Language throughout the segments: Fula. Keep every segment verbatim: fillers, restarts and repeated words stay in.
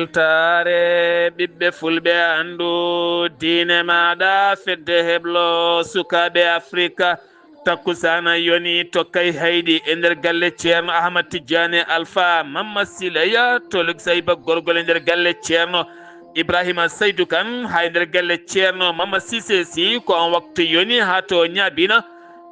Weltaare ɓiɓɓe fulɓe, anndu diine maaɗa, fedde heblo sukaaɓe Afrika. Takkusaana yoni to Kayhayɗi e nder galle Ceerno Ahmad Tijjaani Alfa Mamma Silaya, to Luksayba Gorgol e nder galle Ceerno Ibrahima Saydu Kan, haa e nder galle Ceerno Mamma Sise Si, ko on waktu yoni haa to Ñaabina.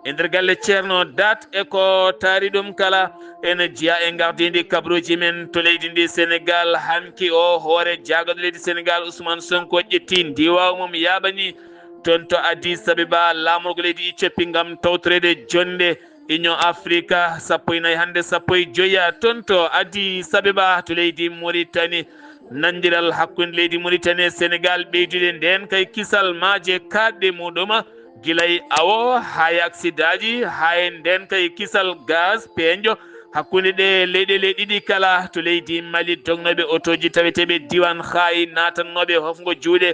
E nder galle Ceerno Dat e ko taari ɗum kala, ene jeyaa e ngardiindi kabaruuji men to leydi ndi Senegaal. Hanki o, hoore jaagorɗe leydi Senegaal, Ousmane Sonko, ƴetti ndiwaawu mum yaaɓani toon to Addis Abeba, laamorgo leydi Ethiopie, ngam tawtoreede jonnde Union Afrika sappo e nayi hannde, sappo e joya toon to Addis Abeba to leydi Mauritanie. Nanndiral hakkunde leydi Mauritanie e Senegaal ɓeydude ndeen kay kisal maaje kaaɗɗe muɗum, gila e awo haa e aksidaaji, haa e ndeen kay kisal gaz peeñɗo hakkunde ɗe leyɗeele ɗiɗi kala. To leydi Mali, dognooɓe otooji taweteeɓe diiwaan Xaayi, naatannooɓe hofngo juuɗe,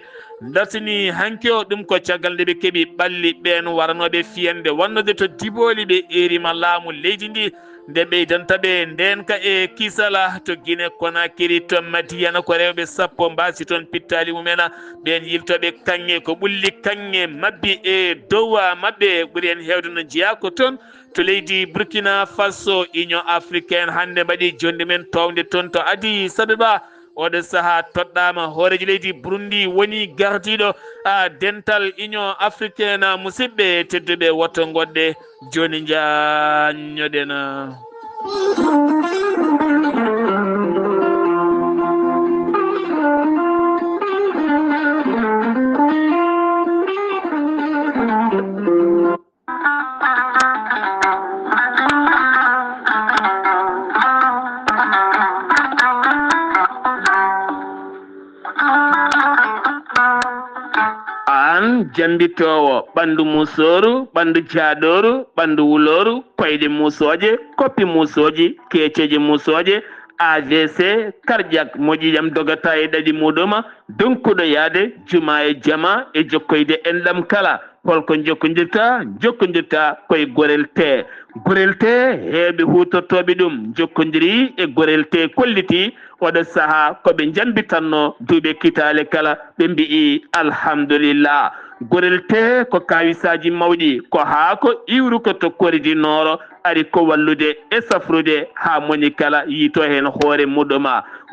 dartini hanki o. Ɗum ko caggal nde ɓe keɓi ɓalli ɓeen waranooɓe fiyande wonnode to Dibooli, ɓe eerima laamu leydi ndi nde ɓeydanta ɓe ndeenka e kisala. To Gine Konakiri, to Madiyana, ko rewɓe sappo mbaasi toon pittaali mumen. Ɓeen yiltooɓe kaŋŋe, ko ɓulli kaŋŋe mabbi e dow maɓɓe ɓuri en heewde no jeyaa ko toon to leydi Burkina Faso. Union Africaine hannde mbaɗi jonnde men toownde toon to Addis Abeba. Oɗo sahaa toɗɗaama hooreejo leydi Burundi woni gardiiɗo, a, dental Union Africaine. Musidɓe tedduɓe, woto ngoɗɗe, jooni njaanñoɗen. Aan jambitoowo, ɓanndu musooru, ɓanndu jaaɗooru, ɓanndu wulooru, koyɗe musooje, koppi musooji, keeceeje musooje, A V C, cardiaque, moƴƴi jam dogata e ɗaɗi muɗum, donkuɗo yaade juma e jama e jokkoyde enɗam kala. Holko jokkondirta? Jokkondirta koye Gorel Tee. Gorel Tee, heewɓe huutortooɓe ɗum njokkondiri e Gorel Tee, kolliti oɗo sahaa ko ɓe njambitanno duuɓe kitaale kala, ɓe mbi'i alhamdulillah. Gorel Tee ko kaawisaaji mawɗi, ko haako iwruko to Kori du Nord, ari ko wallude e safrude haa moni kala yiito heen hoore muɗum.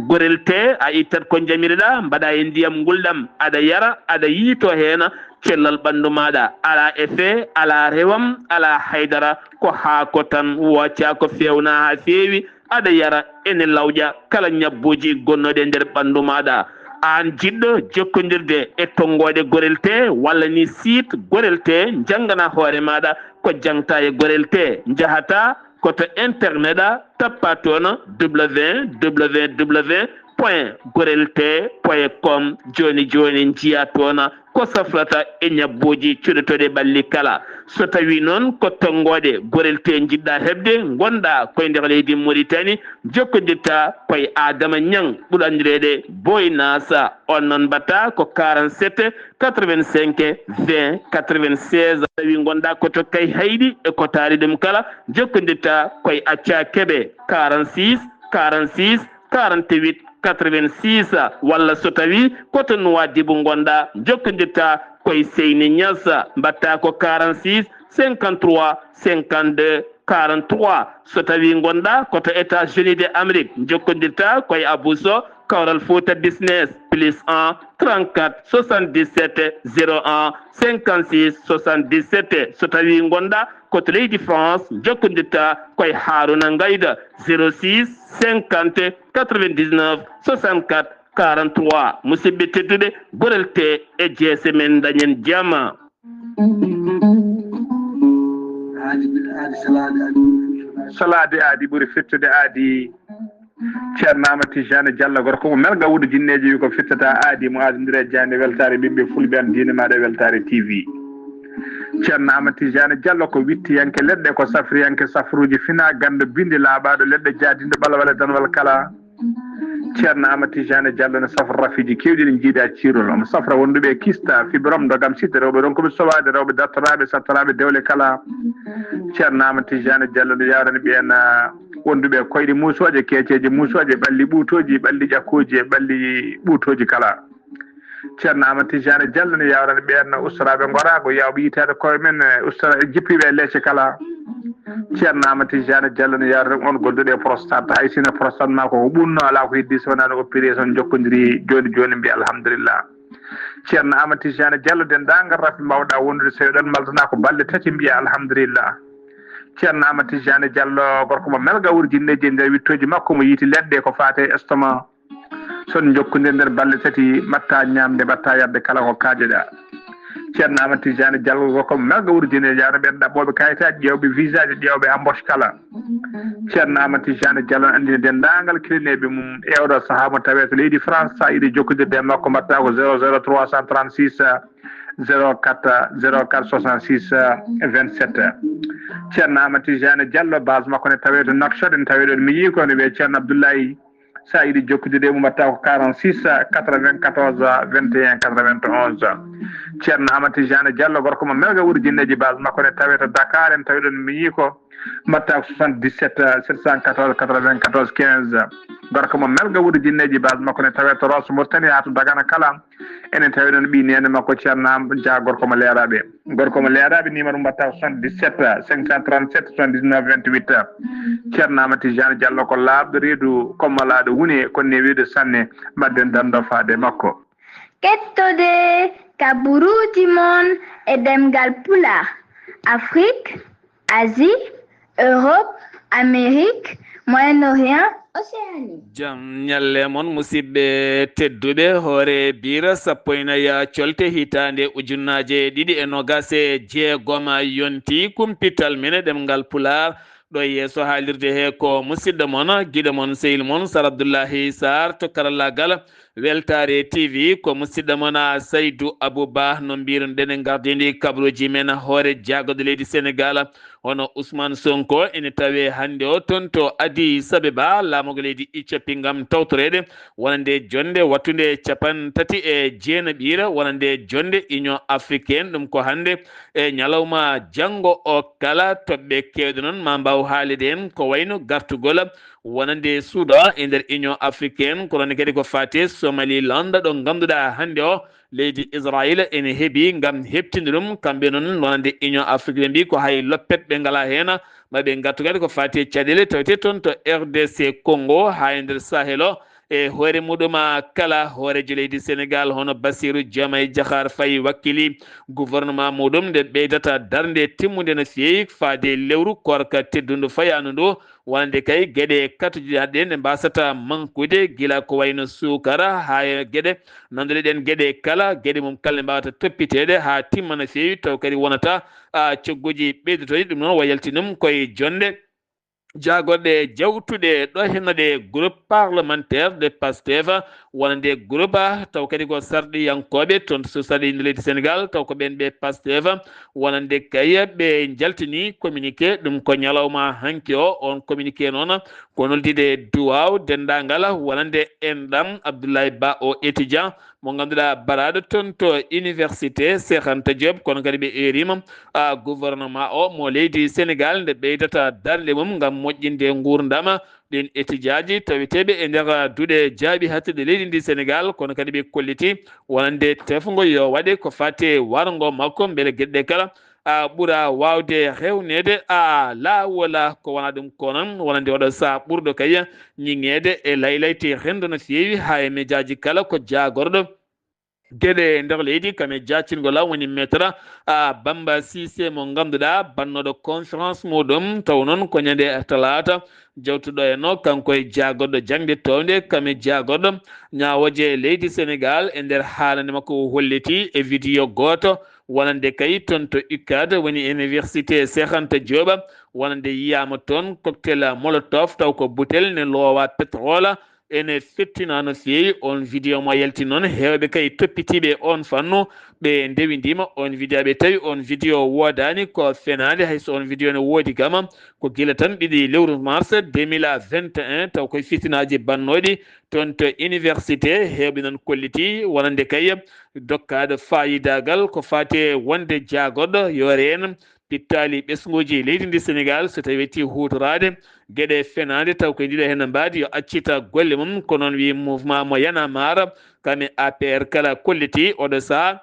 Gorel Tee, a ittat ko njamiriɗa, mbaɗa e ndiyam ngulɗam, aɗa yara, aɗa yiito heen, cellal ɓanndu maaɗa alaa effet, alaa rewam, alaa haydara, ko haako tan, wooca ko feewna haa feewi, aɗa yara, ene lawƴa kala ñabbuuji gonnooɗi e nder ɓanndu maaɗa. Aan jiɗɗo jokkondirde e tonngooɗe Gorel Tee walla ni site Gorel Tee, njanngana hoore maaɗa ko jaŋta e Gorel Tee, njahata ko to internet a, tappa toon www point gorel tee point com. Jooni jooni njiya toon ko safrata e ñabbuuji cuɗotooɗi ɓalli kala. So tawii noon ko tonngooɗe Gorel Tee njiɗɗa heɓde, ngonɗa koye nder leydi Mauritanie, jokkondirta koye Adama Ñaŋ, ɓurɗo anndireede Boy Nasa. On noon mbaɗta ko quarante-sept quatre-vingt-cinq vingt quatre-vingt-seize. Tawi ngonɗa ko to Kayhayɗi e ko taari ɗum kala, jokkondirta koye Acca Kebe, quarante-six quarante-six quarante-huit quatre-vingt-six, walla so tawi ko to Nuwaadibu ngonɗa, jokkondirta koye Seyni Ñas, mbaɗta ko quarante-six cinquante-trois cinquante-deux quarante-trois. So tawi ngonɗa ko to États-Unis de Amérique, jokkondirta koye Abou Sow, Kawral Fouta Business, plus un trente-quatre soixante-dix-sept zéro un cinquante-six soixante-dix-sept. So tawi ngonɗa ko to leydi France, jokkondirta koye Haruna Ngayda, zéro six cinquante quatre-vingt-dix-neuf soixante-quatre quarante-trois. Musidɓe tedduɓe, Gorel Tee e jeese men, dañen jama. Salaade aadi ɓuri fittude aadi. Ceerno Amadou Tijani Diallo, gorko mo Melga, wuudo jinneeji, wi ko fittata aadi mo aadondire jaande. Weltaare ɓiɓɓe fulɓe, an diine maaɗa, Weltaare T V. Ceerno Amadou Tijani Diallo ko wittiyanke leɗɗe, ko safriyanke safruuji, fina ganndo bindi laaɓaaɗo leɗɗe, jaadinɗo ɓalwale danwal kala. Ceerno Amadou Tijani Diallo ne safra rafiiji keewɗi, ɗi njiidaa ciirol. Omo safra wonduɓe e kista, fibrome, ndogam, site, rewɓe ronkuɓe sowaade, rewɓe dartoraaɓe, sattoraaɓe dewle kala. Ceerno Amadou Tijani Diallo ne yaarani ɓeen, ah, wonduɓe e koyɗe muusooje, keeceeje muusooje, ɓalli ɓuutooji, ɓalli ƴakkooji e ɓalli ɓuutooji kala. Ceerno Amadou Tidiane Diallo ne yawrani ɓeen ustoraaɓe ngoraago, yawɓe yitaade koye men, e ustora-, jippiiɓe e leece kala. Ceerno Amadou Tidiane Diallo ne yawrani on gonduɗo e prostate. Hay sinno prostate ma ko ɓunno, alaa ko heddi so wonaa no opération jokkondiri jooni jooni, mbiya alhamdulillah. Ceerno Amadou Tidiane Diallo, denndaangal rafle mbawɗa wondude, so eɗon maldana ko balɗe tati, mbiya alhamdulillah. Ceerno Amadou Tidiane Diallo, gorko mo melga wurjinneeji e nder wittooji makko, mo yiiti leɗɗe ko faate estomac. So on njokkondir nder balɗe tati, mbaɗta ñaamde, mbaɗta yarde kala ko kaajoɗa. Ceerno Amadou Tidiane Diallo, gorko mo melga wurjinneeji, yawna ɓeen ɗaɓɓooɓe kayitaaji, ƴeewɓe visaaji, ƴeewɓe embauche kala. Ceerno Amadou Tidiane Diallo ne anndina denndaangal kilineeɓe mum e oɗo sahaa mo tawee to leydi France, so a yiɗi jokkondirde e makko, mbaɗta ko zéro zéro trois cent trente-six, zéro quatre, zéro quatre soixante-six, vingt-sept. Ceerno Amadou Tidiane Diallo, base makko ne tawee to Nouakchott, ene tawee ɗoon miñi ko, ne wiyee Ceerno Abdoulaye. So a yiɗi jokkondirde e mum, mbaɗta ko quarante-six, quatre-vingt-quatorze, vingt et un, quatre-vingt-onze. Ceerno Amadou Tidiane Diallo, gorko mo melga wurjinneeji, base makko ne tawee to Dakar, ene tawee ɗoon miñi ko, mbaɗta ko soixante-dix-sept, sept cent quatorze, quatre-vingt-quatorze, quinze. Gorko mo melga wurjinneeji, base makko ne tawee to Ross Mauritanie haa to Dagana kala. Enen tawi noon ɓii neene makko Ceerno Am Dia, gorko mo Leeraaɓe. Gorko mo Leeraaɓe, numéro mbaɗta ko soixante-dix-sept, cinq cent trente-sept, soixante-dix-neuf, vingt-huit. Ceerno Amadou Tidiane Diallo ko laaɓɗo reedu, kommalaaɗo wune, kono ne weeɗi sanne. Mbaɗden danndo faade e makko. Kettode kaburuuji mon e ɗemngal Pulaar, Afrique, Asie, Europe, Amérique, Moyen-Orient, Océanie. Jam ñalle mon, musidɓe tedduɓe. Hoore Biira sappo e nayi colte hitaande ujunnaaje ɗiɗi e noogaas e jeegom yonti kumpital men e ɗemngal Pulaar. Ɗo e yeeso haalirde he ko musidɗo mon, giɗo mon, sehil mon, Sar Abdullahi Sarr to karallaagal. Weltaare T V ko musidɗo mon, a, Saydu Abou Ba, no mbiiruɗen e ngardiindi kabaruuji men. Hoore jaagorɗe leydi Senegaal, hono Ousmane Sonko, ene tawee hannde o toon to Addis Abeba, laamorgo leydi Ethiopie, ngam tawtoreede wonande jonnde wattunde cappanɗe tati e jeenaɓiire, wonande jonnde Union Africaine. Ɗum ko hannde e ñalawma janngo o kala. Toɓɓe keewɗe noon ma mbaaw haalde heen, ko wayno gartugol wonande Soudan e nder Union Africaine, kono ne kadi ko faati Somaliland, ɗo ngannduɗaa hannde o leydi Israel ene heɓi ngam heɓtinde ɗum. Kamɓe noon wonande Union Afrique, ɓe mbii ko hay loppet ɓe ngalaa heen, ma ɓe ngartu kadi ko faati caɗeele tawetee toon to R D C Congo, haa e nder Sahel o. E hoore muɗum kala, hooreejo leydi Senegaal hono Bassirou Diomaye Diakhar Faye wakkili gouvernement muɗum nde ɓeydata darnde timmunde no feewi faade lewru koorka teddundu fayaandu ndu, wonande kay geɗe katujiɗe haɗde nde mbasata mankude, gila ko wayno suukara haa e geɗe nanduɗe ɗen geɗe kala, geɗe mum kala ne mbawata toppiteede haa timma no feewi, taw kadi wonata, a, cogguji ɓeydotooɗi. Ɗum noon, o yalti ɗum koye jonnde jaagorɗe jawtuɗe ɗo henno ɗe groupe parlementaire de Pastef, wonande groupe, a, taw kadi ko sarɗiyankooɓe toon so sarɗi nder leydi Senegaal, taw ko ɓeen ɓe Pastef, wonande kay ɓe njaltini communiqué. Ɗum ko ñalawma hanki o. On communiqué noon ko noddude duwaaw denndaangal wonande enɗam Abdoulaye Ba o étudiant mo ngannduɗaa baraaɗo toon to université Cheikh Anta Diop, kono kadi ɓe eeriima, a, gouvernement o mo leydi Senegaal nde ɓeydata darnde mum ngam moƴƴinde nguurndam ɗin étudiaji taweteeɓe e nder duɗe jaaɓi haaɗtirɗe leydi ndi Senegaal, kono kadi ɓe kolliti wonande tefngo yo waɗe ko faati e warngo makko, mbele geɗe ɗe kala, a, ɓura waawde rewneede, a, laawol, a, ko wona ɗum ko noon, wonande oɗo sahaa ɓurɗo kay ñiŋeede e laylayti renndo no feewi haa e mejaaji kala ko jaagorɗo geɗe nder leydi, kam e jaacingol am woni Maître, a, Bamba Cissé mo ngannduɗaa bannooɗo conférence muɗum, taw noon ko ñande talaata jawtuɗo en o, kanko e jaagorɗo jaŋde townde, kam e jaagorɗo ñaawooje leydi Senegaal. E nder haalande makko, o holliti e vidéo gooto wonande kay toon to UCAD, woni université Cheikh Anta Diop, wonande yiyaama toon cocktail molotov, taw ko butel ne loowa pétrole, ene fettina no feewi. On vidéo mo yalti noon, heewɓe kay toppitiiɓe on fannu, ɓe ndewindiima on vidéo, ɓe tawi on vidéo woodaani, ko fenaande, hay so on vidéo ne woodi kama, ko gila tan ɗiɗi lewru mars deux mille vingt et un, taw koye fitinaaji bannooɗi toon to université, heewɓe noon kolliti wonande kay dokkaaɗo faayidaagal ko faati e wonde jaagorɗo yo reen pittaali ɓesnguuji leydi ndi Senegal, so tawi wetti huutoraade geɗe fenaande, taw ko ndiɗo heen mbaadi yo accita golle mum. Ko noon wiyi mouvement mo Y'en a marre, kame A P R kala kolliti oɗo saha.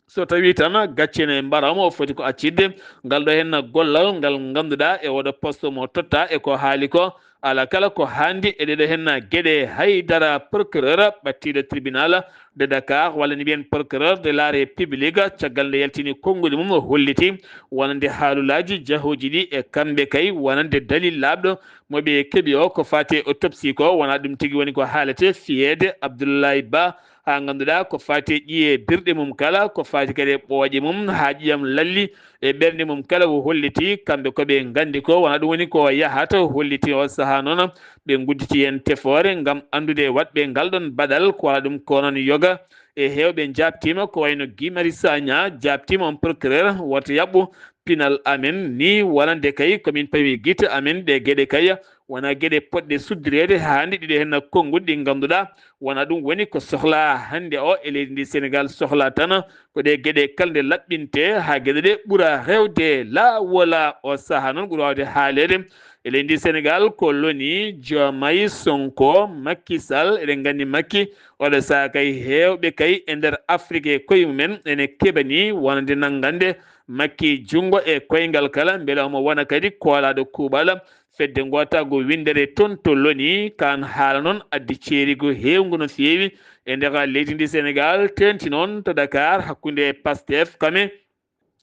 So tawi tan gaccene mbarama, o foti ko accitde ngal ɗo heen gollal ngal ngannduɗaa e oɗo poste mo totta e ko haali ko. Ala kala ko haandi e ɗeɗo heen geɗe, haydara. Procureur ɓattiiɗo tribunal de Dakar, walla ni mbiyen procureur de la République, caggal nde yaltini konnguli mum, o holliti wonande haalulaaji jahooji ɗi e kamɓe kay, wonande dalil laaɓɗo mo ɓe keɓi o. Ko faati e autopsie ko, wona ɗum tigi woni ko haalete, fiyeede Abdoulaye Ba, haa ngannduɗaa ko faati e ƴiye birɗe mum kala, ko faati kadi e ɓooƴe mum, haa ƴiyam lalli e ɓernde mum kala, o holliti kamɓe ko ɓe nganndi ko wona ɗum woni ko yahata. O holliti o sahaa noon ɓe ngudditi heen tefoore ngam anndude waɗɓe ngal ɗoon baɗal, ko wona ɗum ko noon yoga e heewɓe njaabtiima, ko wayno Guy Marius Sagna jaabtiima, on procureur wota yaɓɓu pinal amen ni, wonande kay ko min pawi gite amen. Ɗe geɗe kay wona geɗe potɗe suddireede haa hannde, ɗiɗo heen konnguɗi ɗi ngannduɗaa wona ɗum woni ko sohlaa hannde o e leydi ndi Senegal, sohlaa tan ko ɗe geɗe kala nde laɓɓinte haa geɗe ɗe ɓura rewde laawola. O sahaa noon ɓuri waawde haaleede e leydi ndi Senegal ko loni Diomaye, Sonko, Macky Sall. Eɗen nganndi Macky oɗo sahaa kay heewɓe kay e nder Afrique e koye mumen ene keɓani wonande nanngande Macky junngo e koyngal kala, mbele omo wona kadi koolaaɗo kuuɓal fedde ngootaagu winndere toon to loni. Kaan haala noon addi ceerigu heewngu no feewi e nder leydi ndi Senegal, teeŋti noon to Dakar hakkunde Pastef kame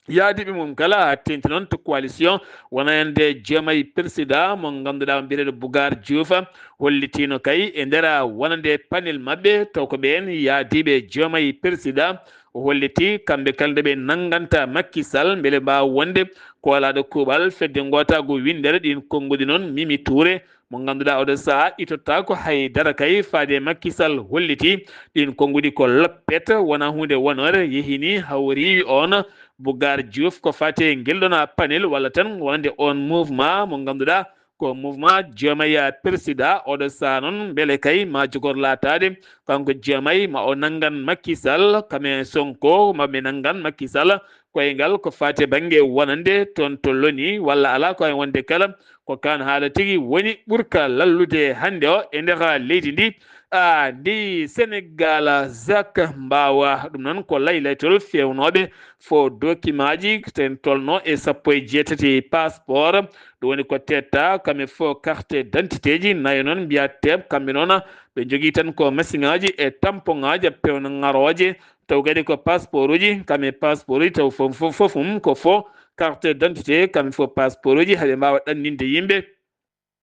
yaadiiɓe mum kala, haa teeŋti noon to coalition wonande Diomaye président mo ngannduɗaa o mbiyeteeɗo Bougar Diouf, hollitiino kay e nder wonande panel maɓɓe taw ko ɓeen yaadiiɓe Diomaye président. O holliti kamɓe kala nde ɓe nannganta Macky Sall mbele mbaawa wonde koolaaɗo kuuɓal fedde ngootaagu winndere. Ɗiin konnguɗi noon Mimi Touré mo ngannduɗaa oɗo sahaa itottaako hay dara kay faade Macky Sall, holliti ɗiin konnguɗi ko loppet, wona huunde wonoore, yehini hawriwi on Bougar Diouf ko faate ngel ɗoon panel walla tan wonande on mouvement mo ngannduɗaa ko mouvement Diomaye président. Oɗo sahaa noon mbele kay ma jogor laataade kanko Diomaye ma o nanngan Macky Sall, kame Sonko ma ɓe nanngan Macky Sall. Koyngal ko faati e bannge wonande toon to loni walla alaa, ko hay wonde kala ko kaan haala tigi woni ɓurka lallude hannde o e nder leydi ndi. A ndi Senegal, Zak Mbawa, ɗum noon ko laylaytol feewnooɓe fof dokimaaji, ten tolno e sappo e jeetati passeport. Ɗum woni ko tetta kame fof carte d'identité ji, nayo noon mbiya teep, kamɓe noon ɓe njogii tan ko masiŋaaji e tampoŋaaji pewno ŋarooje, taw kadi ko passeport uji, kame passeport uji taw fof, fof, fof mum ko fo carte d'identité, kame fof passeport uji, haɓe mbaawa ɗanninde yimɓe.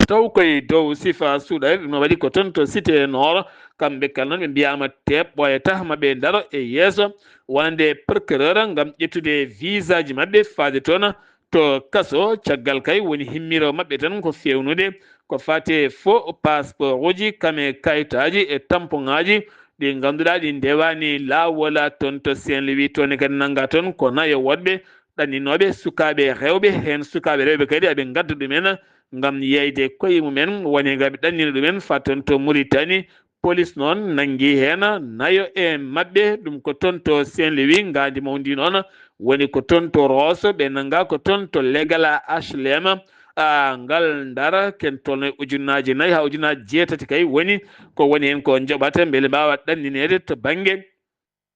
Taw koye dow sifa suuɗayre, ɗum no waɗi ko toon to Cité Nord, kamɓe kala noon ɓe mbiyaama teep, ɓooyata ma ɓe ndaro e yeeso wonande procureur ngam ƴettude visaaji maɓɓe faade toon to kaso. Caggal kay woni himmiro maɓɓe tan ko feewnude ko faate fo passeport uji, kame kayitaaji e tampoŋaaji ɗi ngannduɗaa ɗi ndewaani laawola toon to Saint-Louis. Toon ne kadi nannga toon ko nayo woɗɓe ɗanninooɓe sukaaɓe rewɓe, heen sukaaɓe rewɓe kadi aɓe ngadda ɗumen ngam yeeyde koye mumen, woni ngam ɓe ɗannina ɗumen faa toon to Mauritanie. Police noon nanngi heen nayo e maɓɓe, ɗum ko toon to Saint-Louis, ngaandi mawndi noon woni ko toon to Rosso, ɓe nannga ko toon to legal H L M. A ngal ndara ken tolno e ujunnaaji nayi haa ujunnaaji jeetati kay woni ko woni heen ko njoɓata mbele mbaawa ɗannineede to bannge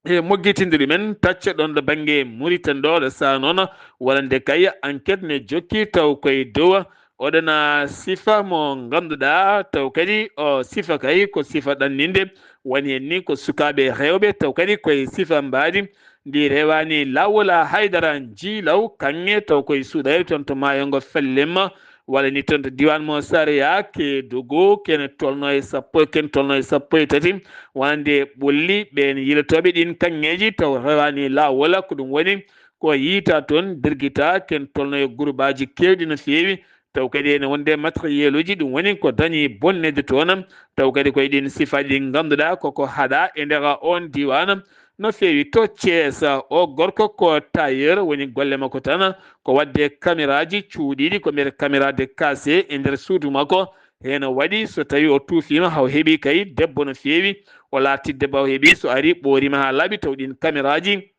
e moggitinde ɗumen tacca ɗoon ɗo bannge Mauritanie ɗo, ɗo saha noon wonande kay enquête ne jokki taw koye dow oɗona sifa mo ngannduɗaa taw kadi o sifa kay ko sifa ɗanninde, woni heen ni ko sukaaɓe rewɓe taw kadi koye sifa mbaadi ndi rewaani laawol haydara njiilaw kaŋŋe taw koye suuɗayre toon to maayo ngo Fellemma. Walla ni toon to diiwaan mo Sareya, Keedugu, kene tolno e sappo, kene tolno e sappo e tati, wonande ɓulli ɓeen yilotooɓe ɗiin kaŋŋeeji taw rewaani laawol, ko ɗum woni ko yiytaa toon birgita, kene tolno e gurbaaji keewɗi no feewi, taw kadi ene wonde matériel uji, ɗum woni ko dañi bonneede toon, taw kadi koye ɗiin sifaaji ɗi ngannduɗaa koko haɗa e nder oon diiwaan. No feewi to Thiès, o gorko ko tailleur, woni golle makko tan ko waɗde caméraji cuuɗiiɗi, ko mbiyetee caméra de cache e nder suudu makko. Heen waɗi so tawi o tuufiima, haw heɓi kay debbo no feewi, o laati debbo, haw heɓi so ari ɓoorima haa laaɓi, taw ɗiin caméraji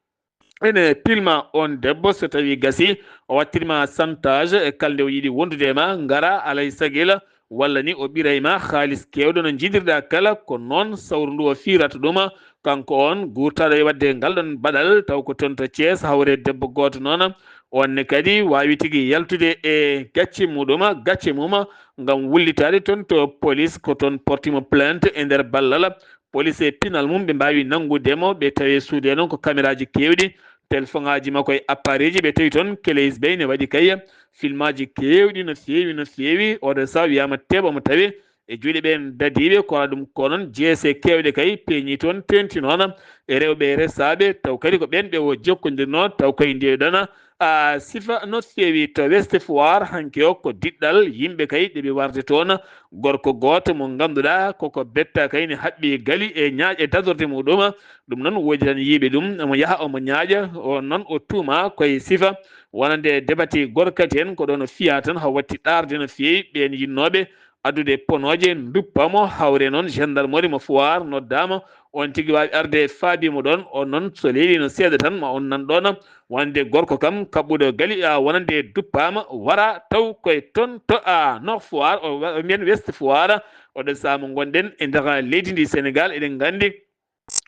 Ene pilma on debbo, so tawi gasi, o wattirma chantage e kalde o yiɗi wondude e ma, ngara alay sagila, walla ni o ɓiray ma haalis kewɗo no jidirɗa kala, ko noon sawru ndu o fiirata ɗuma. Kanko on guurtaɗo e wadde ngal ɗon baɗal, taw ko toon to Thiès, hawre debbo gooto noon, on ne kadi waawi tigi yaltude e gacce muɗuma, gacce muma, ngam wullitaade toon to police, ko toon portimo plainte e nder ballal. Police e pinal mum, ɓe mbaawi nanngude mo, ɓe tawi suudu he noon ko kameraaji keewɗi, telefoŋaaji makko e appareeji, ɓe tawi toon clés bay ne waɗi kay filmaaji keewɗi no feewi, no feewi. Oɗo saha wiyaama teɓa mo tawi e juuɗe ɓeen dadiiɓe, ko waɗa ɗum ko noon jeese keewɗe kay peeñi toon, teenti noon e rewɓe resaaɓe, taw kadi ko ɓeen ɓe o jokkondirnoo, taw kay nde ɗon a sifa no feewi to West Foire hanki o, ko diɗɗal yimɓe kay ɗeɓi warde toon. Gorko gooto mo ngannduɗaa koko betta kay ne haɓɓi gali e ñaaƴe dadorde muɗum. Ɗum noon woodi tan yiiɓe ɗum, omo yaha omo ñaaƴa, o noon o tuuma koye sifa wonande debati gorkati en, ko ɗoon o fiya tan, haw watti ɗaarde no feewi ɓeen yinnooɓe addude ponooje, nduppa mo, hawre noon gendarmerie mo Foire noddaama, on tigi waawi arde faabi mo ɗoon, on noon so leeli no seeɗa tan ma on nan ɗoon. Wonande gorko kam kaɓɓuɗo gali, a, wonande duppaama, wara taw koye toon to, a, Nord Foire, o wa-, o mbiyen West Foire, oɗo saha mo ngonɗen e nder leydi ndi Sénégal, eɗen nganndi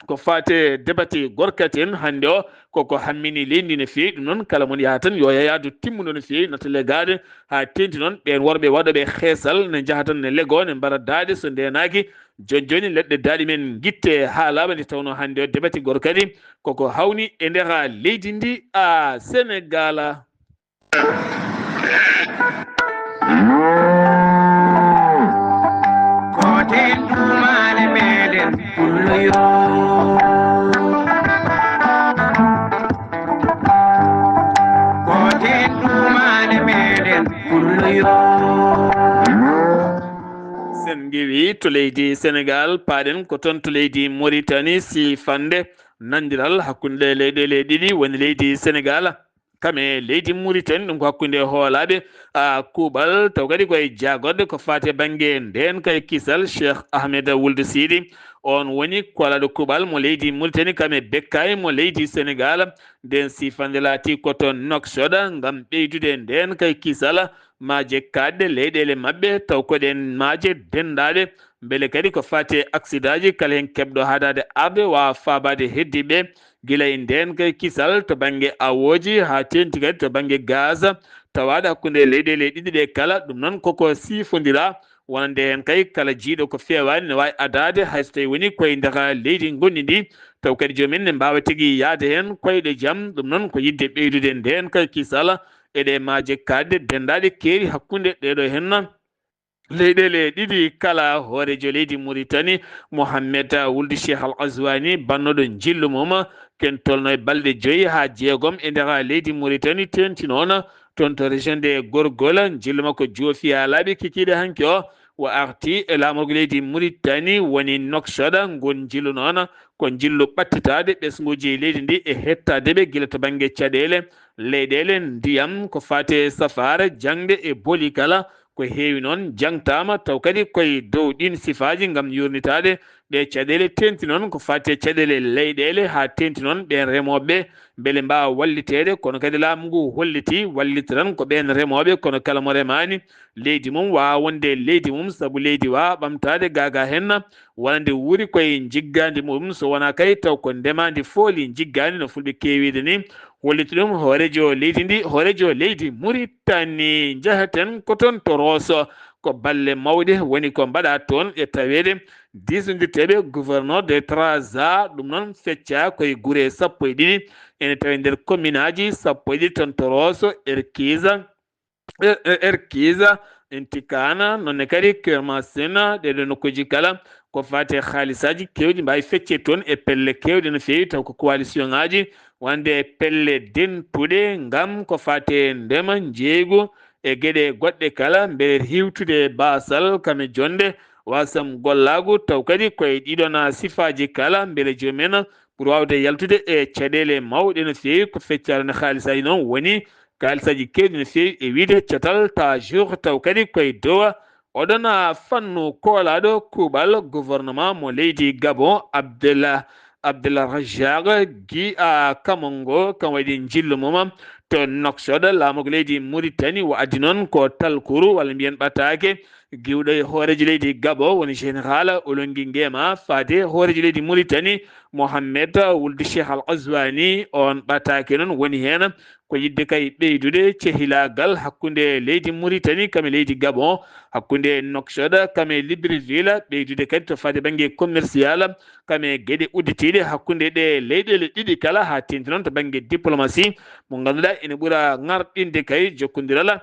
ko faate debati gorkati en hannde o, koko hammini leydi ndi no feewi. Ɗum noon, kala mon yaha tan yo yayaadu timmuɗo no feewi, natta legaade haa teenti noon. Ɓeen worɓe waɗooɓe heesal ne njaha tan ne legoo, ne mbara daaɗe so ndeenaaki. Jooni jooni, leɗɗe daaɗi men ngitte haa laaɓa, nde tawnoo hannde o debati gorkati koko hawni e nder leydi ndi, a, Sénégal. Kooten duumaale meɗen pullo yo. Kooten duumaale meɗen pullo yo. Sen ngiwi to leydi Sénégal, paaɗen ko toon to leydi Mauritanie, si fande nandiral hakkunde leyɗeele ɗiɗi woni leydi Sénégal. Kam e leydi Mauritanie, ɗum ko hakkunde hoolaaɓe, a, kuuɓal, taw kadi koye jaagorɗe ko faati e bannge ndeen kay kisal. Cheikh Ahmed Wuld Sidi, on woni koolaaɗo kuuɓal mo leydi Mauritanie, kam e bekkaay mo leydi Sénégal. Nden sifande laati ko to Nouakchott ngam ɓeydude ndeen kay kisal, maaje kaaɗɗe leyɗeele maɓɓe, taw ko ɗeen maaje denndaaɗe. Mbele kadi ko faati e aksidaaji, kala heen keɓɗo haɗaade arde waawa faabaade heddiiɓe. Gila e ndeen kay kisal to bannge awooji haa teenti kadi to bannge gaz tawaaɗo hakkunde leyɗeele ɗiɗi ɗe kala, ɗum noon koko sifondiraa. Wonande heen kay kala jiyɗo ko feewaani ne waawi adaade, hay so tawii woni koye nder leydi ngonɗi ndi, taw kadi joom en ne mbaawa tigi yahde heen koyɗe jam. Ɗum noon ko yiɗde ɓeydude ndeen kay kisal e ɗe maaje kaaɗɗe denndaaɗe keeri hakkunde ɗeeɗo heen leyɗeele ɗiɗi kala. Hooreejo leydi Mauritanie, Mohamed Wuld Cheikh Al Ghazouani, bannooɗo njillu mum, ken tolno e balɗe joyi haa jeegom e nder leydi Mauritanie, teenti noon toon to région de Gorgol, njillu makko joofi haa laaɓi kikiiɗe hanki o. O arti e laamorgo leydi Mauritanie, woni Nouakchott, ngon njillu noon ko njillu ɓattitaade ɓesnguuji leydi ndi e hettaade ɓe gila to bannge caɗeele, leyɗeele, ndiyam, ko faati e safaara, jaŋde e boli kala. Ko heewi noon jaŋtaama, taw kadi koye dow ɗiin sifaaji ngam yuurnitaade ɗe caɗeele. Teenti noon ko faati e caɗeele leyɗeele, haa teenti noon ɓeen remooɓe mbele mbaawa walliteede, kono kadi laamu ngu hollitii wallita tan ko ɓeen remooɓe, kono kala mo remaani leydi mum waawa wonde leydi mum, sabu leydi waawa ɓamtaade gaagaa heen, wonande wuuri koye njiggaandi mum, so wonaa kay taw ko ndemaandi fooli njiggaandi no fulɓe keewiide ni. Holliti ɗum hooreejo leydi ndi, hooreejo leydi Mauritanie. Njahaten ko toon to Rosso, ko balle mawɗe woni ko mbaɗaa toon e taweede diisondirteeɓe gouverneur de Trarza, ɗum noon feccaa koye gure sappo e ɗiɗi, ene tawi nder komminaaji sappo e ɗiɗi toon to Rosso, Erkiza, Er-, Er-, Erkiza, Intikana, noon ne kadi Kermasena, ɗeeɗo nokkuuji kala ko faati e haalisaaji keewɗi mbaawi fecce toon e pelle keewɗe no feewi, taw ko coalition ŋaaji, wonde e pelle dentuɗe ngam ko faati e ndema, njeeygu e geɗe goɗɗe kala, mbele hiwtude baasal kam e jonde, wasam gollaagu, taw kadi koye ɗiɗon sifaaji kala, mbele joom en ɓuri waawde yaltude e caɗeele mawɗe no feewi, ko feccaare no haalisaaji noon woni, kaalisaaji keewɗi no feewi e wiyde catal tajour, taw kadi koye dow oɗon fannu koolaaɗo kuuɓal gouvernement mo leydi Gabon, Abdallah, Abdullah Rajak, gi a kamongo kan waɗi njillu mum to Nouakchott, laamu leydi Mauritanie, o addi noon ko talkuru walla mbiyen ɓataake giwɗo e hooreejo leydi Gabon, woni Général Oligui Nguema, faade hooreejo leydi Mauritanie, Mohamed Wuld Cheikh Al Ghazouani. On ɓataake noon woni heen ko yiɗde kay ɓeydude cehilaagal hakkunde leydi Mauritanie kam e leydi Gabon, hakkunde Nouakchott kam e Libreville, ɓeydude kadi to faade bannge commercial kam e geɗe udditiiɗe hakkunde ɗe leyɗeele ɗiɗi kala, haa teeŋti noon to bannge diplomatie mo ngannduɗaa ene ɓura ŋarɗinde kay jokkondiral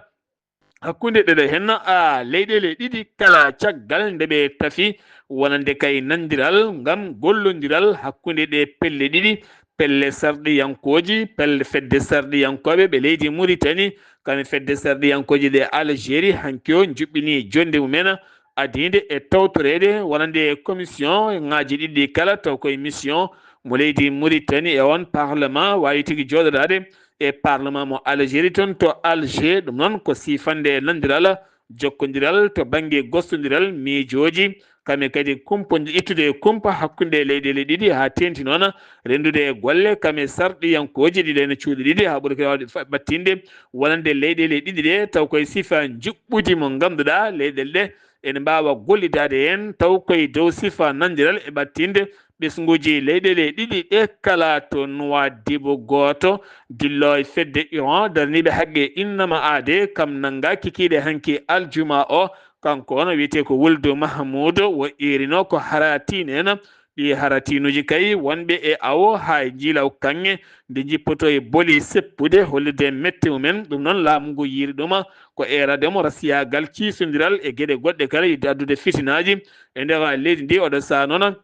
hakkunde ɗeɗo heen, a, leyɗeele ɗiɗi kala, caggal nde ɓe tafi wonande kay nandiral ngam gollondiral hakkunde ɗe pelle ɗiɗi, pelle sarɗiyankooji, pelle fedde sarɗiyankooɓe ɓe leydi Mauritanie, kam e fedde sarɗiyankooji ɗe Algérie, hanki o njuɓɓini jonnde mumen adiinde e tawtoreede wonande commission ŋaaji ɗiɗi kala, taw koye mission mo leydi Mauritanie e on parlement waawi tigi jooɗodaade e parlement mo Algérie toon to Alger. Ɗum noon ko siifande e nandiral jokkondiral to bannge gostondiral miijooji, kam e kadi kumpa, ittude e kumpa hakkunde leyɗeele ɗiɗi, haa teeŋti noon renndude e golle kam e sarɗiyankooji ɗiɗi ene cuuɗi ɗiɗi, haa ɓuri kadi waawde fa-, ɓattinde wonande leyɗeele ɗiɗi ɗe, taw koye sifa njuɓɓudi mo ngannduɗaa leyɗeele ɗe ene mbaawa gollidaade heen, taw koye dow sifa nandiral e ɓattinde ɓesnguuji leyɗeele ɗiɗi ɗe kala. To Nouadhibou, gooto dillo e fedde Iran darniiɓe haqqe innama aade kam nannga kikiiɗe hanki aljuma o. Kanko on o wiyetee ko Wuldu Mahmuud, o eerino ko haratiine en, ɗi haratiinuuji kay wonɓe e awo haa e njiilaw kaŋŋe nde njippoto e boli seppude hollirde mette mumen. Ɗum noon laamu ngu yiiri ɗum ko eerade mo rasiyaagal, ciisondiral e geɗe goɗɗe kala yiɗde addude fitinaaji e nder leydi ndi. Oɗo sahaa noon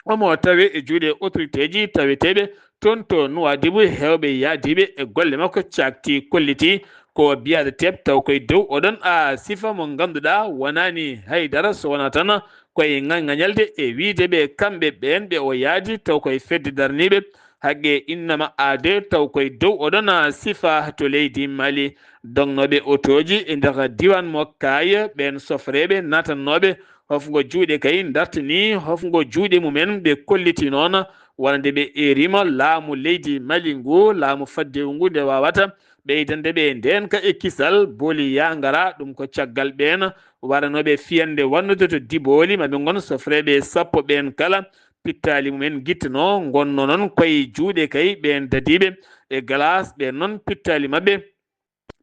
omo tawe e juuɗe autorité ji taweteeɓe toon to Nouadhibou, heewɓe yaadiiɓe e golle makko caakti kolliti ko biyaade teep, taw koye dow oɗon a sifa mo ngannduɗaa wonaani hay dara so wonaa tan koye ŋañŋañalde e wiyde ɓe kamɓe ɓeen ɓe o yaadi, taw koye fedde darniiɓe haqqe innama aade, taw koye dow oɗon a sifa to leydi Mali. Dognooɓe otooji e nder diiwaan mo Kaaya, ɓeen sofreeɓe naatannooɓe hofngo juuɗe kay ndartini hofngo juuɗe mumen, ɓe kolliti noon wonande ɓe eeriima laamu leydi Mali ngu, laamu faddewu ngu nde waawata ɓeydande ɓe ndeenka e kisal. Boli yaa ngara, ɗum ko caggal ɓeen waranooɓe fiyande wannude to Diboli, ma ɓe ngon sofreeɓe sappo ɓeen kala pittaali mumen ngittanoo, ngonnoo noon koye juuɗe kay ɓeen dadiiɓe e glace, ɓeen noon pittaali maɓɓe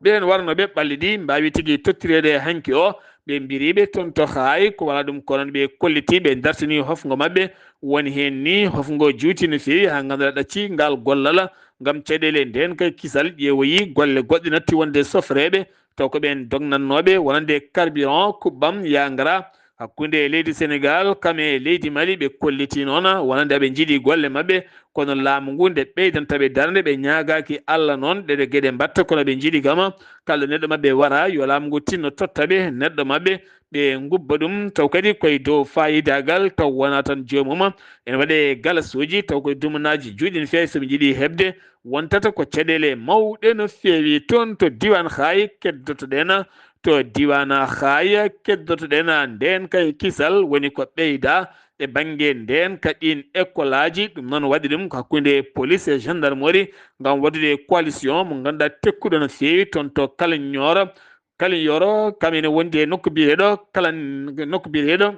ɓeen warnooɓe ɓalli ɗi mbaawi tigi tottireede hanki o, ɓe mbiriiɓe toon to Haay, ko wala ɗum ko noon ɓe kolliti, ɓe dartini hofngo maɓɓe, woni heen ni hofngo juuti no feewi haa ngannduɗaa ɗacci ngal gollal ngam caɗeele ndeen kay kisal ƴeewoyi golle goɗɗe natti wonde sofreeɓe, taw ko ɓeen dognannooɓe wonande carburant kuɓɓam yaa ngara hakkunde leydi Senegaal kam e leydi Mali, ɓe kolliti noon wonande aɓe njiɗi golle maɓɓe, kono laamu ngu nde ɓeydanta ɓe darnde, ɓe ñaagaaki Alla noon ɗeɗe geɗe mbaɗta, kono ɓe njiɗi kama kala neɗɗo maɓɓe wara, yo laamu ngu tinno totta ɓe neɗɗo maɓɓe, ɓe ngubba ɗum, taw kadi koye dow faayidaagal, taw wonaa tan joomum ene waɗe galasuuji, taw koye dumunaaji juuɗi no feewi, so ɓe njiɗi heɓde, wontata ko caɗeele mawɗe no feewi. Toon to diiwaan Haay keddotoɗen, to diiwaan Haay keddotoɗen ndeen kay kisal woni ko ɓeyda e bannge ndeen ka ɗiin ekolaaji. Ɗum noon waɗi ɗum ko hakkunde police e gendarmerie ngam waɗude coalition mo ngannduɗaa tekkuɗo no feewi toon to Kaliñooro. Kaliñooro kam ene wondi e nokku biyeteeɗo Kalan-, nokku biyeteeɗo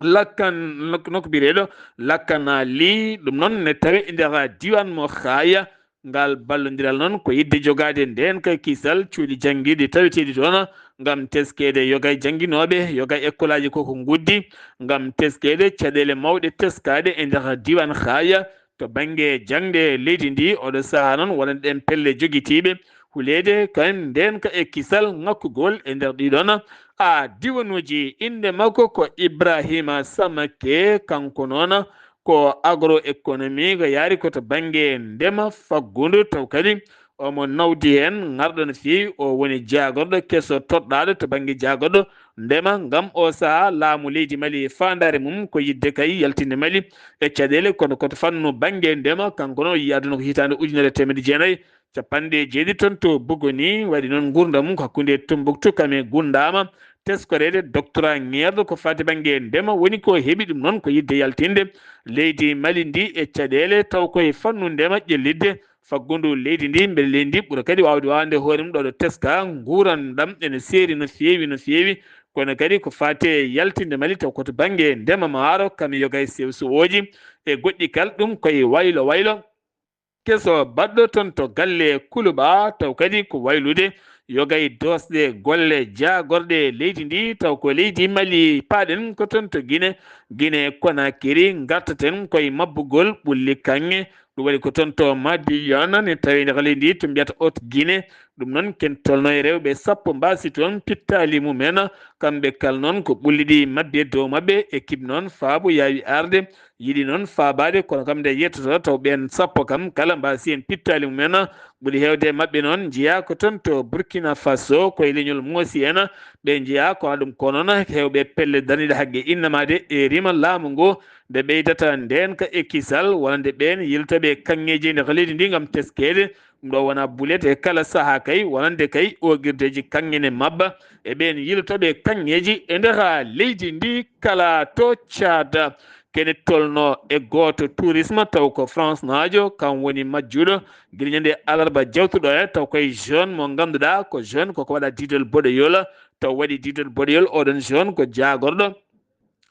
Lakkan-, nokku, nokku biyeteeɗo Lakkanaali. Ɗum noon ne tawe e nder diiwaan mo Haaya. Ngal ballondiral noon ko yiɗde jogaade ndeen kay kisal cuuɗi janngiiɗi taweteeɗi toon ngam teskeede yoga e jannginooɓe, yoga e ekolaaji ko ko nguddi, ngam teskeede caɗeele mawɗe teskaaɗe e nder diiwaan Haaya to bannge jaŋde leydi ndi. Oɗo sahaa noon wonande ɗeen pelle jogitiiɓe huleede kay ndeen ka e kisal ŋakkugol e nder ɗiɗon a diwanuuji. Innde makko ko Ibrahima Samake, kanko noon ko agroéconomie, ko yaari ko to bannge ndema faggundu, taw kadi omo nawdi heen ŋarɗo no feewi. O woni jaagorɗo keso toɗɗaaɗo to bannge jaagorɗo ndema, ngam o sahaa laamu leydi Mali e faandaare mum ko yiɗde kay yaltinde Mali e caɗeele, kono ko to fannu bannge ndema, kanko noon o yii aduna ko hitaande ujunere e teemedde jeenayi capanɗe jeeɗiɗi toon to Bugoni, waɗi noon nguurndam mum ko hakkunde Tumbuktu kam e Gundaama, teskoreede doctorat ŋeerɗo ko faati bannge ndema, woni ko heɓi ɗum noon ko yiɗde yaltinde leydi Mali ndi e caɗeele taw koye fannu ndema ƴellitde faggundu leydi ndi, mbele leydi ndi ɓura kadi waawde waawande hoore mum ɗo ɗo teska nguurandam ene seeri no feewi, no feewi. Kono kadi ko faati e yaltinde Mali taw ko to bannge ndema maaro, kam e yoga e sew-sewooji e goɗɗi kal, ɗum koye waylo waylo. Keso baɗɗo toon to galle Kuluɓa, taw kadi ko waylude yoga e doosɗe golle jaagorɗe leydi ndi, taw ko leydi Mali paaɗen ko toon to Gine, Gine Konakiri, ngartaten koye mabbugol ɓulli kaŋŋe. Ɗum waɗi ko toon to Madiana, ne tawi nder leydi ndi to mbiyata Haute Guinée. Ɗum noon ken tolno e rewɓe sappo mbaasi toon pittaali mumen, kamɓe kala noon ko ɓulli ɗi mabbi e dow maɓɓe. Équipe noon Faabu yaawi arde, yiɗi noon faabaade, kono kam nde yettoto taw ɓeen sappo kam kala mbaasi heen pittaali mumen. Ɓuri heewde e maɓɓe noon njeyaa ko toon to Burkina Faso, koye leñol Moosi en, ɓe njeyaa ko alaa ɗum ko noon heewɓe pelle darniiɗe hagge innamaade e rima laamu ngu, nde ɓeydata ndeenka e kisal, walla nde ɓeen yiltooɓe kaŋŋeeji e nder leydi ndi ngam teskeede. Ɗum ɗo wonaa bulet e kala sahaa kay, wonande kay oogirdeeji kaŋŋe ne mabba e ɓeen yiltooɓe kaŋŋeeji e nder leydi ndi kala to Caada. Kene tolno e gooto tourisme taw ko France naajo, kam woni majjuɗo gila ñande alarba jawtuɗo e taw koye jeune mo ngannduɗaa ko jeune koko waɗa diidol boɗeyol, taw waɗi diidol boɗeyol oɗon jeune ko jaagorɗo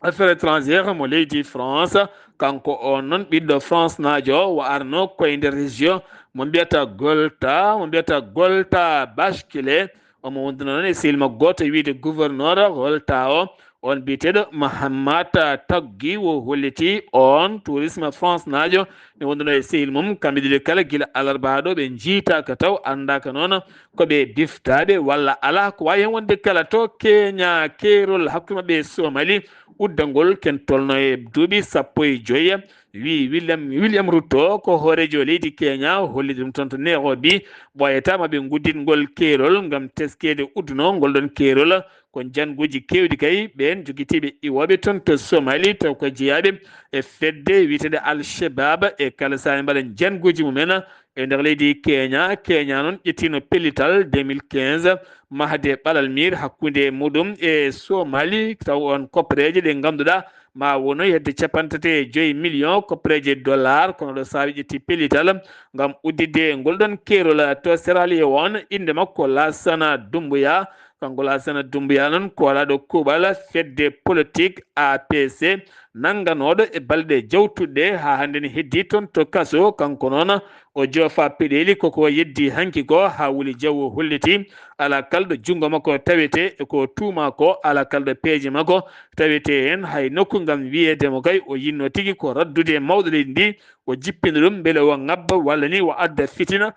affaire étrangère mo leydi France. Kanko on noon ɓiɗɗo France naajo o arno koye nder région mo mbiyata Golta, mo mbiyata Golta Bascule. Omo wonduno noon e sehil makko gooto wiyde gouverneur Golta o, on biyeteeɗo Mahamat Taggi, o holliti on tourisme France naajo ne wonduno e sehil mum. Kamɓe ɗiɗo kala gila alarba ɗo ɓe njiitaaka taw, anndaaka noon ko ɓe biftaaɓe walla alaa. Ko waawi heen wonde kala to Kenya, keerol hakkunde maɓɓe e Somali, uddagol ken tolno e duuɓi sappo e joyi. Wi William, William Ruto ko hooreejo leydi Kenya, holli ɗum toon to Nairobi, ɓooyata ma ɓe ngudditgol keerol ngam teskeede udduno ngol ɗon keerol. Ko njannguuji keewɗi kay ɓeen jogitiiɓe iwooɓe toon to Somali, taw ko jeyaaɓe e fedde wiyeteende Al Shabab e kala sahaa mbaɗa njannguuji mumen e nder leydi Kenya. Kenya noon ƴettiino pellital deux mille quinze mahde ɓalal miir hakkunde muɗum e Somali, taw on koppereeje ɗe ngannduɗaa ma wonoy hedde capanɗe tati e joyi million koppereeje dollar, kono ɗo saawi ƴetti pellital ngam udditde ngol ɗon keerol to Sierra Leone. Innde makko Lassana Doumbouya. Kanko Lassana Doumbouya noon ko alaaɗo kuuɓal fedde politique A P C, nannganooɗo e balɗe jawtuɗe haa hannde ne heddii toon to kaso. Kanko noon o joofa peɗeeli koko yeddi hanki ko haa wuli jaw o holliti alaa kala ɗo junngo makko tawetee e ko tuuma ko, alaa kala ɗo peeje makko tawetee heen hay nokku ngam wiyeede mo kay o yinno tigi ko raddude mawɗo leydi ndi, o jippina ɗum mbele o ŋabba walla ni o adda fitina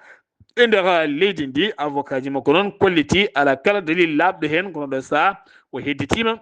e nder leydi ndi. Avocat ji makko noon kolliti alaa kala dalil laaɓɗo heen, kono ɗo sahaa o hedditiima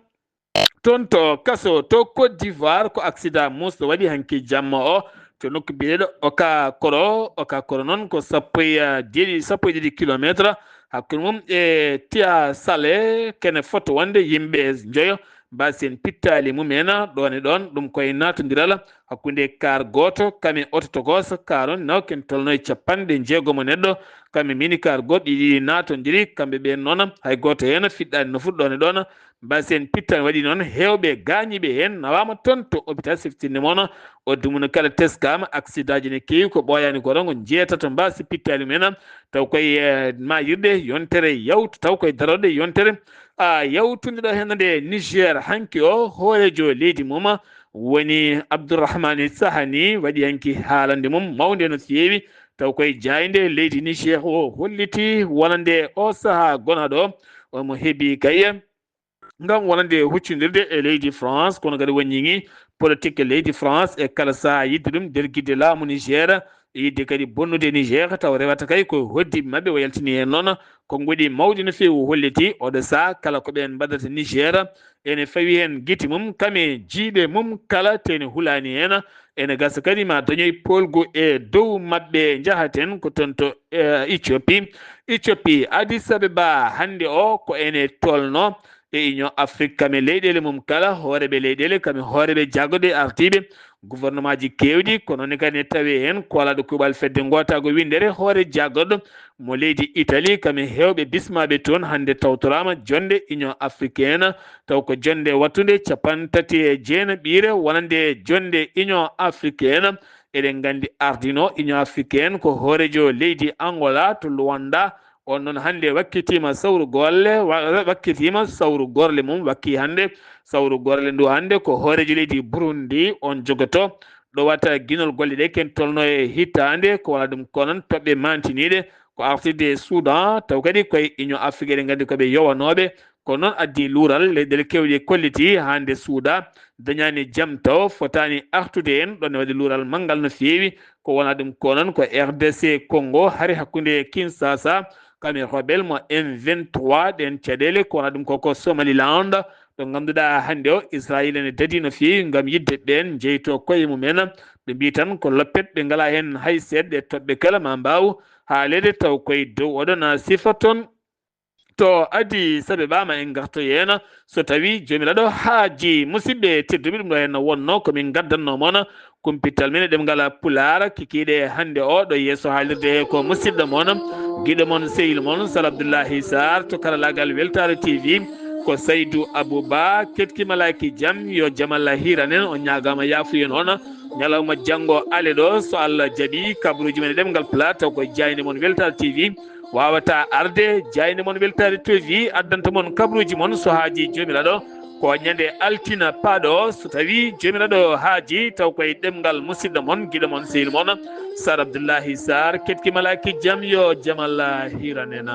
toon to kaso to Côte d'Ivoire. Ko accident muusuɗo waɗi hanki jamma o to nokku biyeteeɗo Okakoro. Okakoro noon ko sappo e, eh, jeeɗiɗi, sappo e ɗiɗi kilometre hakkunde mum e Tiya Sale, kene foti wonde yimɓe njoyo mbaasi heen pittaali mumen ɗoon e ɗoon. Ɗum koye naatondiral hakkunde kaar gooto kam e oto tokooso, kaar on naw ken tolno e capanɗe jeegom o neɗɗo, kam e mini kaar gooto, ɗiɗi naatondiri, kamɓe ɓeen noon hay gooto heen fiɗɗaani nofru ɗoon e ɗoon. Mbaasi heen pittaali waɗi noon heewɓe gaañiiɓe heen nawaama toon to hôpital siftinde moon. O dumunna kala teskaama, aksidaaji ne keewi, ko ɓooyaani ko tan ko njeetato mbaasi pittaali mumen, taw koye, eh, maayirɗe yontere yawtu, taw koye darorɗe yontere, a, yawtunde ɗo heen nde Niger hanki o, hooreejo leydi mum woni Abdourahmane Sahani waɗi hanki haalande mum mawnde no feewi, taw koye jaaynde leydi Niger o holliti wonande o sahaa gonaaɗo o omo hebi kay ngam wonande huccindirde e leydi France, kono kadi wonñiŋi politique leydi France e kala sahaa yidde ɗum dergidde laamu Niger, e yidde kadi bonnude Niger, taw rewata kay ko hoddiiɓe maɓɓe o yaltini heen noon. Ko ngoɗi mawɗi no feewi o holliti oɗo sahaa kala ko ɓeen mbaɗata Niger, ene fawi heen gite mum, kam e jiiɓe mum kala, te ene hulaani heen. Ene gasa kadi ma dañoy poolgu e dow maɓɓe. Njahaten ko toon to, eh, Éthiopie. Éthiopie, Addis Abeba hannde o ko ene tolno e Union Afrique, kam e leyɗeele mum kala, hooreeɓe leyɗeele, kam e hooreeɓe jaagorɗe ardiiɓe gouvernement ji keewɗi, kono ne kadi ne tawee heen koolaaɗo kuuɓal fedde ngootaago winndere hoore jaagorɗo mo leydi Italie, kam e heewɓe bismaaɓe toon hannde tawtoraama jonnde Union Africaine, taw ko jonnde wattunde cappanɗe tati e jeenaɓiire wonande jonnde Union Africaine. Eɗen nganndi ardino Union Africaine ko hoorejo leydi Angola to Luanda. On noon hannde wakkitiima sawru golle, wa-, wakkitiima sawru gorle mum, wakki hannde sawru gorle ndu hannde ko hoorejo leydi Burundi on jogoto. Ɗo wata ginol golle ɗe ken tolno e hitaande ko wala ɗum ko noon toɓɓe mantiniiɗe ko artirde e Soudan, taw kadi koye Union Afrique eɗen nganndi ko ɓe yowanooɓe. Kono noon addi luural leyɗele keewɗe kolliti hannde Soudan dañaani jam taw fotaani artude en ɗon ne waɗi luural manngal no feewi. Ko wona ɗum ko noon ko R D C Congo hari hakkunde Kinshasa kam e rebel mo M vingt-trois. Ɗeen caɗeele ko wona ɗum koko Somaliland ɗo ngannduɗaa hannde o Israel ene dadi no feewi ngam yidde ɓeen jeyto koye mumen. Ɓe mbii tan ko loppet, ɓe ngalaa heen hay seeɗa, ɗe toɓɓe kala ma mbaaw haaleede taw koye dow oɗon a sifa toon. To adii sabe ɓaama en ngartoyeena so tawii Joomiraaɗo haaji. Musidɓe tedduɓe, ɗum ɗo heen wonnoo ko min ngaddannoo mon kumpital men e ɗemngal Pulaar kikiiɗe hannde o ɗo yeeso haalirde he ko musidɗo mon, giɗo mon, sehil mon Sal Abdullahi Sarr to karalaagal Weltaare T V. Ko Saydu Abou Ba, ketki malaaki jam, yo jam Allah hiiran en, o ñaagaama yaafuyen on. Ñalawma janngo ale ɗo, so Allah jaɓi, kabruuji men e ɗemngal Pulaar taw ko jaaynde mon Weltaare T V. Waawata arde, jaaynde mon Weltaare T V addanta mon kabruuji mon so haaji Joomiraaɗo. Ko ñande altina paaɗo, so tawi Joomiraaɗo haaji, taw koye ɗemngal musidɗo mon, giɗo mon, sehil mon, Sar Abdullahi Sar, ketki malaaki jam, yo jam Allah hiiran en.